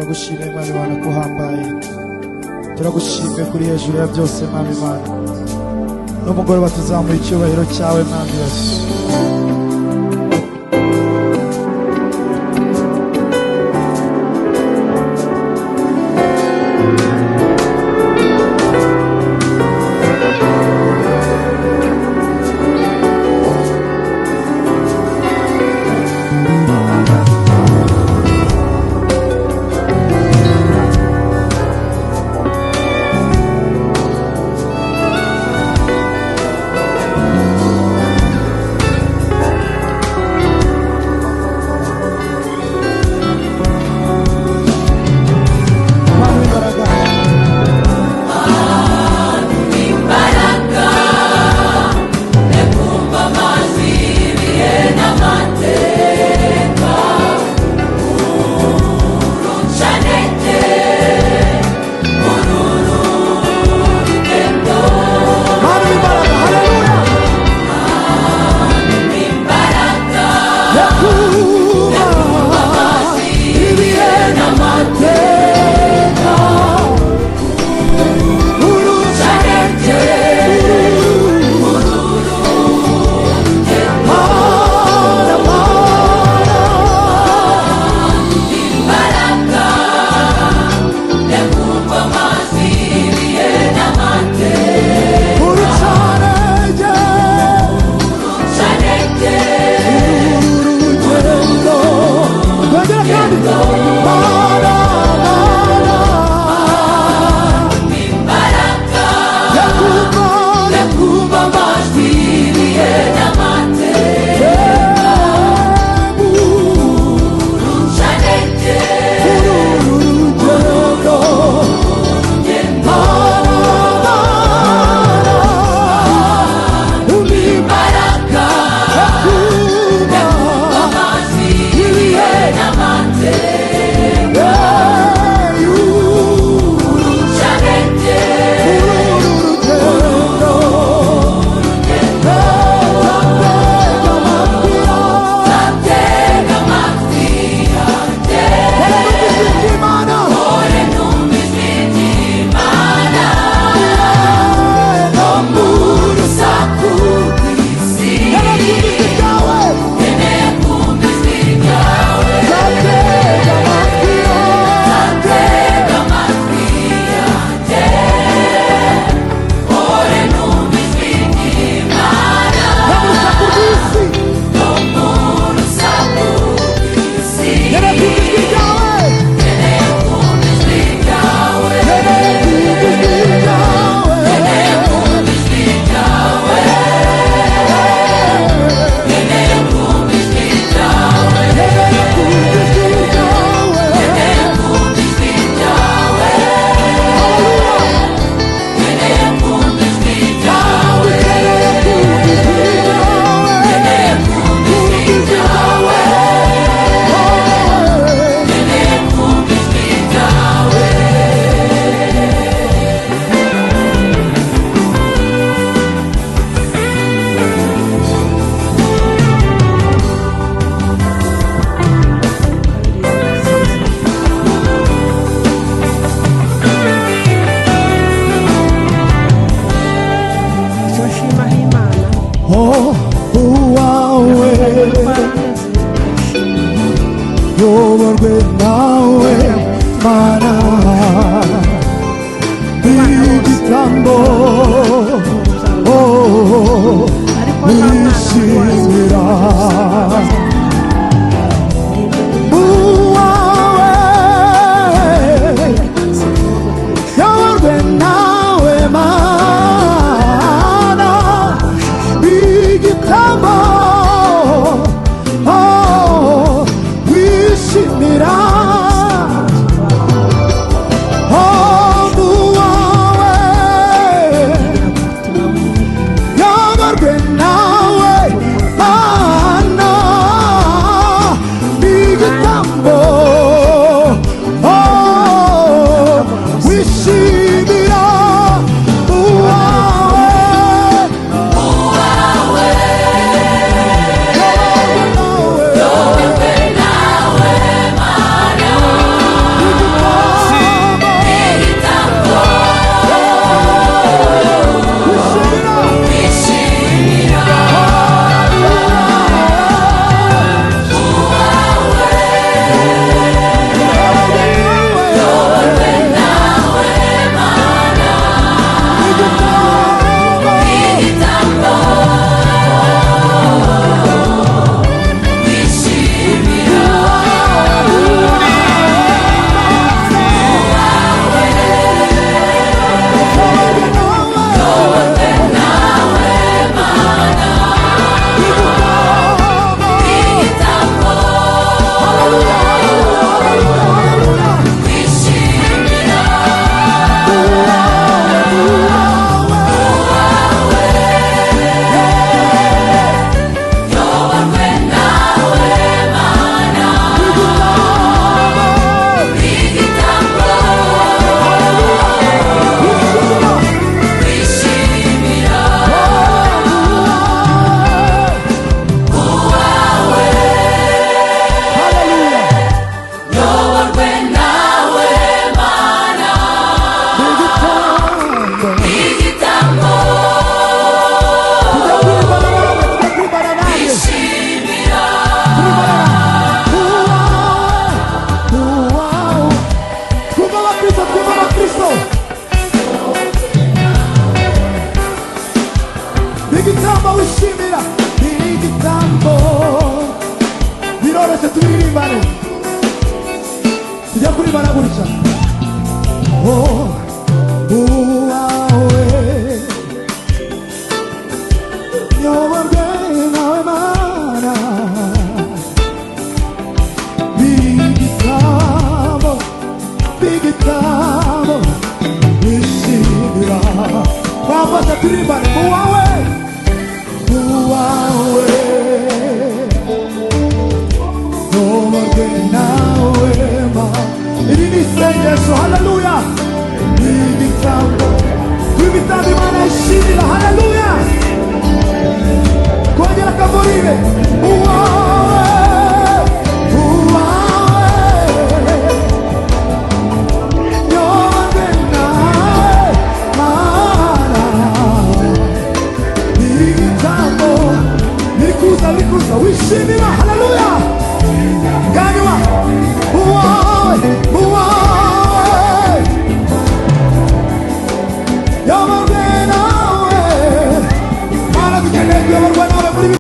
Turagushimiye, Mwami Imana, ko uhambaye. Turagushimiye kuri hejuru ya byose, Mwami Imana. N'umugoroba tuzamuye icyubahiro cyawe, Mwami Yesu. Mana w'imbaraga. Mana w'imbaraga, haleluya. Yakuba ibihe n'amateka, urucareke. Mana, Mana. Urucareke, urugendo. Twongera kandi. Mana, Mana. Yakuba, yakuba amajwi ibihe n'amateka, urugendo. Mana, Mana. Umimbaraga. Yakuba ibihe n'amateka, urugendo. Nzatega amatwi yanjye. Ore numva ijwi ry'Imana. No mu rusaku rw'isi. Nkeneye kumva ijwi ryawe. Nzatega amatwi yanjye. Ore numva ijwi ry'Imana. No mu rusaku rw'isi. Nkeneye kumva ijwi ryawe. Nkeneye kumva ijwi ryawe. Nkeneye kumva ijwi ryawe. Nkeneye kumva ijwi ryawe. Nkeneye kumva ijwi ryawe. Nkeneye kumva ijwi ryawe. Nkeneye kumva ijwi ryawe. Icyo nshimaho Imana Oh, uwawe yoborwe nawe, Mana, igitambo, oh, ariko nta mwana wari wishimira. Uwawe yoborwe nawe, Mana, Wishimira igitambo. Biroroshye, tubiririmbane, tujya kuribana gutya. Oh, uwawe nyoborwe nawe Mana, igitambo, igitambo wishimira. Wafasha turirimbane: uwawe, uwawe nyoborwe nawe ma. Iri ni isengesho, haleluya. Igitambo, ibitambo Imana yishimira, haleluya. Kongera akavurire: uwawe, uwawe nyoborwe nawe Mana, igitambo biri kuza, biri kuza, wishimira, haleluya. Bwanyuma: uwawe, uwawe yoborwe nawe Mana. Dukeneye kuyoborwa.